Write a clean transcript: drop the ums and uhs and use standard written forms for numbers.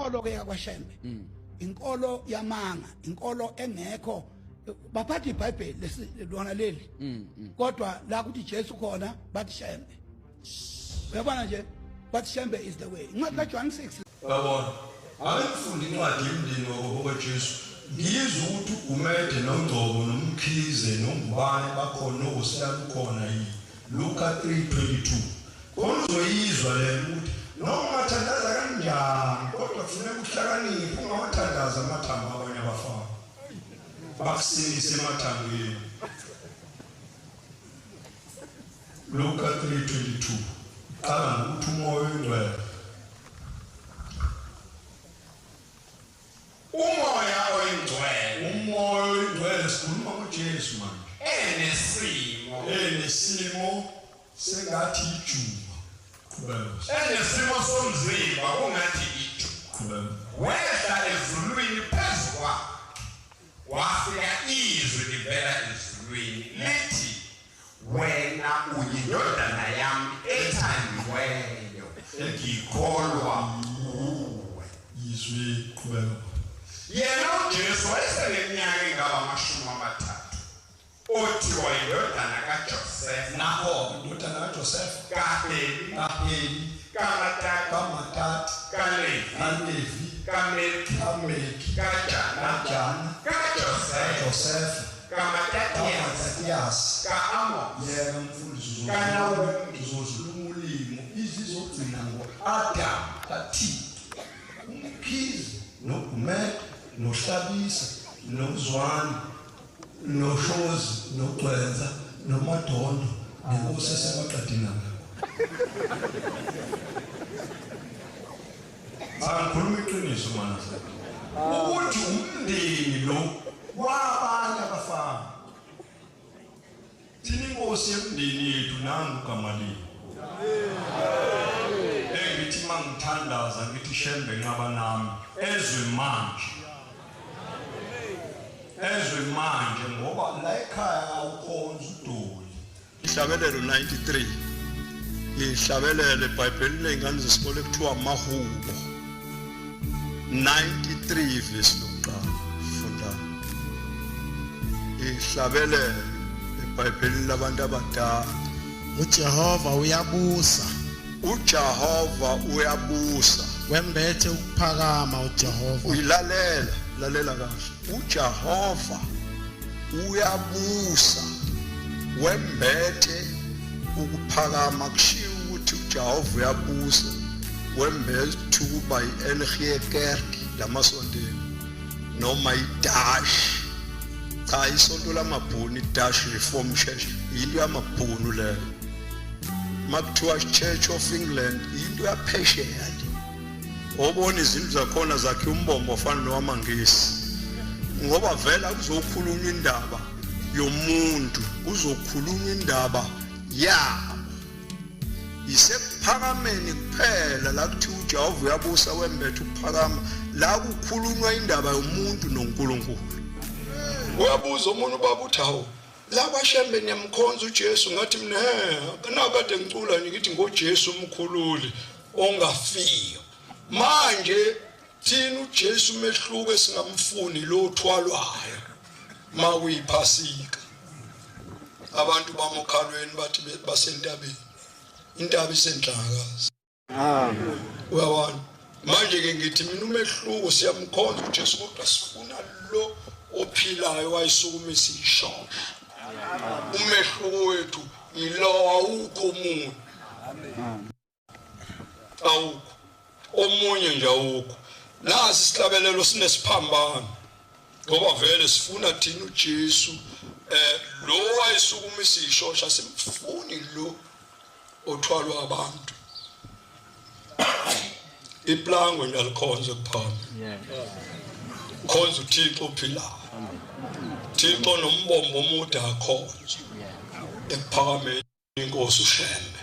Inkolo ke yakwaShembe inkolo yamanga, inkolo engekho. Baphatha iBhayibheli lesi lona leli, kodwa la kuthi Jesu khona bathi Shembe. Uyabona nje, bathi Shembe is the way. Incwadi kaJohn 6. Uyabona, ake ngifunde incwadi yomndeni wakubo kaJesu, ngizwe ukuthi uGumede noNgcobo noMkhize noNgubane bakhona noHosiyana ukhona yini. Luka 3:22. Khona uzoyizwa le nto ukuthi noma ungathandaza kanjani kodwa kufuneka uhlakaniphe, ungawathandazi amathambo abanye abafana bakusindise emathambeni. Luka 3:22 qala ngokuthi umoya oyingcwele. Umoya oyingcwele. Umoya oyingcwele, sikhuluma ngoJesu manje. Enesimo. Enesimo sengathi ijuba. Qhubeka. Enesimo somzimba kungathi ijuba. Qhubeka. Wehla ezulwini phezu kwakhe. Wafika izwi livela ezulwini lithi, Wena uyindodana yami ethandiweyo, ngikholwa kuwe. Izwi, qhubeka. Yena uJesu wayeseneminyaka engaba 30, othiwa indodana kaJosefa. Nakho indodana kaJosefa, kaHeli, kaHeli, kaMatati, kaMatati, kaLevi, kaLevi, kaMelki, kaMelki, kaJana, kaJana, kaJosefa, kaJosefa, kaMatatiyasi, kaMatatias, ka-Amos, Yeka mfundisi, kaNawomi. Uzodlula ulimi izizogcina ngo-Adam kaThixo, uMkhize noGumede noHlabisa noZwane noShozi noGcwensa noMadondo nenkosi esemaqadini akho. Angikhuluma iqiniso mana, ukuthi umndeni lo wabanye abafana. Thina inkosi yemndeni yethu nangu Gamaliel. Engithi mangithandaza ngithi Shembe nqaba nami ezwe manje. Ezwe manje ngoba la ekhaya awukhonza udoli. Ihlabelelo 93 ihlabelele eBhayibhelini ley'ngane zesikole kuthiwa amahubo 93 vesi lokuqala, funda ihlabelele eBhayibhelini labantu abadala. UJehova uyabusa. UJehova uyabusa. Wembethe ukuphakama uJehova. Uyilalela, lalela kahle. UJehova uyabusa, wembethe ukuphakama. Kushiwo ukuthi uJehova uyabusa, wembethe ukuba i-NG Kerk lamasontweni noma iDash. Cha, isonto lamabhunu, iDash Reform Church, yinto yamabhunu leyo. Makuthiwa Church of England, yinto yaphesheya nje. Obona izindlu zakhona zakhe umbombo ofana nowamaNgisi, ngoba vele akuzokhulunywa indaba yomuntu, kuzokhulunywa indaba yabo. Isekuphakameni kuphela la kuthiwa uJehova uyabusa, wembethe ukuphakama, la kukhulunywa indaba yomuntu noNkulunkulu. Uyabuza omunye ubaba uthi, hawu, la kwaShembe niyamkhonza uJesu? Ngathi mina, he, nakade ngicula nje ngithi ngoJesu umkhululi ongafiyo. Manje thina uJesu umehluko esingamfuni lo thwalwayo makuyiphasika. Abantu bamokhalweni bathi basentabeni, intaba isenhlakazi. Amen. Uyabona? Manje ke ngithi mina umehluko, siyamkhonza uJesu kodwa sifuna lo ophilayo wayisukumisa ishosha. Umehluko wethu yilowo, awukho omunye. Awukho omunye nje, awukho. Nasi isihlabelelo sinesiphambano ngoba vele sifuna thina uJesu lo wayisukumisa ishosha, simfuni lo othwalwa abantu. Iplangwe nje alikhonze kuphana, khonza uThixo ophilayo, Thixo nombombo omude akhonze ekuphakameni, inkosi uShembe.